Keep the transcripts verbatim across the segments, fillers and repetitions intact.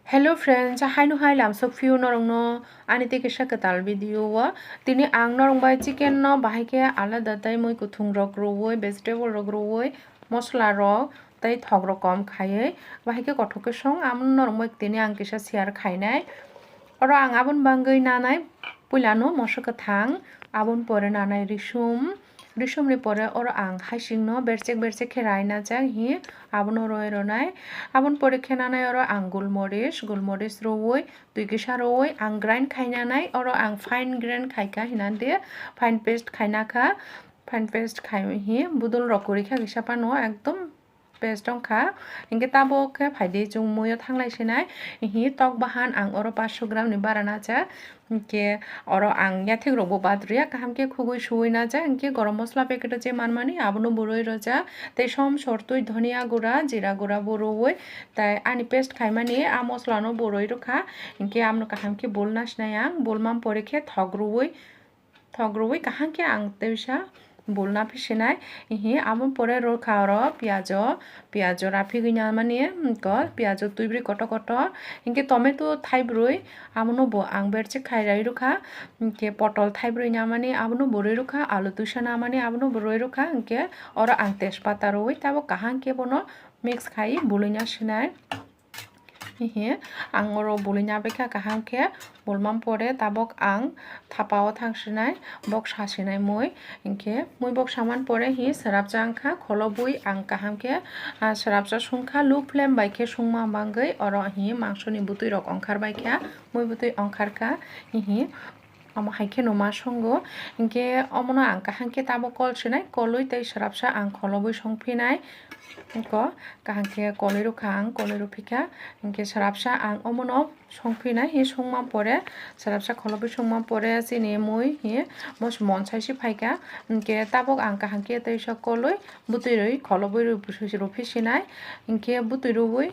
Hello friends, haino hai lamsok phio norokno ani tei kisa kwtal video o. Tini ang norok bai chicken no bahai khe alada tei mui kuthung rok rwui, vegetable rok rwui, mosla rok tei thok rok kom khaiwi bahai khe kothok khe song, amo norok bai tini ang kisa share khainai. Oro ang aboni bagwi nanai puilano moso kwthang, aboni pore nanai risum, risumni pore oro ang haisingno berchek berchek khe rai najak hi, abono roi ronai. Aboni pore khe nanai oro ang gulmoris, gulmoris rowoi, twi kisa rowoi ang grind khainanai. Oro ang fine grind khaikha hinande, fine paste khainakha. Fine paste khai hi budul rok kwrwi kha kisa phano ekdom paste wngkha. Hinkhe tabuk khe phaidi chwng muiyo thanglai sinai. Hi tok bahan ang oro paanch sho gram ni bara najak. Hinkhe oro ang yathek rokbo bad rwya, kaham khe khugui suui najak. Hinkhe gorom mosla packet o je manmani abono bo roi rwjak. Tei som sortwi dhania gura, jira gura bo rwui. Tai ani paste khaimani a mosla no bo roi rwkha. Hinkhe abono kaham khe bulna sinai ang. Bulma pore khe thok rwui, thok rwui kaham khe ang teisa bulna phi sinai. Hi amo pore rwkha oro piyajo, piyajo raphigwi namani, ko piyajo twibrwi kotor kotor. Hinkhe tomato thaibrwi, abono bo ang berchek khai rai rwkha. Hinkhe potol thaibrwi namani, abono bo rwi rwkha. Alu twisa namani, abono bo rwi rwkha. Hinkhe oro ang tejpata rwui tabuk kaham khe bono mix khai bulwi na sinai. Hihi ang oro bulwi na baikha kaham khe, bulma pore tabuk ang thapa o thang sinai, bok sa sinai mui. Hinkhe mui bok saman pore hi swrapsa wngkha kholobwi ang kaham khe, ah, swrapsa sungkha, low flame bai khe sungma bagwi oro hi mangso ni bwtwi rok ongkhar baikha, mui bwtwi ongkhar kha. Hihi omo hai kheno ma songo. Hinkhe omono ang kaham khe tabuk kol sinai, kolwi tei swrapsa ang kholobwi songphinai. Eko kaham khe kolwi rwkha ang, kolwi rwphikha. Hinkhe swrapsa ang omono songphinai, hi songma pore, swrapsa kholobwi songma pore chini mui hi mos-, monsai se phaikha. Hinkhe tabuk ang kaham khe teisa kolwi bwtwi rwi kholobwi rw-, rwphi sinai. Hinkhe bwtwi rwui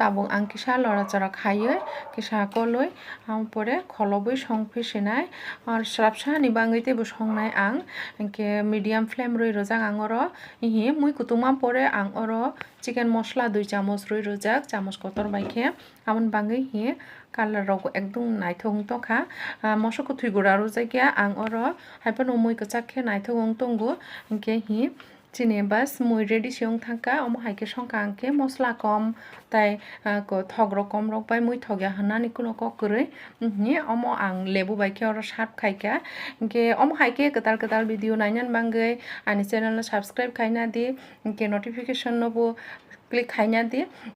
tabuk ang kisa lora chora khaiwi, kisa kolwi, amo pore kholobwi songphi sinai. Ar swrapsa ni bagwi teibo songnai ang, hinkhe medium flame rwi rwjak ang oro. Hihi mui kutungma pore ang oro chicken mosla dui chamos rwi rwjak, chamos kotor bai khe. Aboni bagwi hi colour rok ekdom naithok wng tongkha. Ah, moso kwthwi gura rwjakya ang oro, haiphano mui kwchak khe naithok wng tongo. Hinkhe hi chini bas mui ready se wng thangkha, omo hai khe songkha ang khe mosla kom tai, ah, ko-, thok rok kom rok bai mui thokya hwnani kuno kok kwrwi. Hihi omo ang lebu bai khe oro serve khaikha. Hinkhe omo hai khe kwtal kwtal video nainani bagwi ani channel no subscribe khaina di, hinkhe notification no bo click khaina di.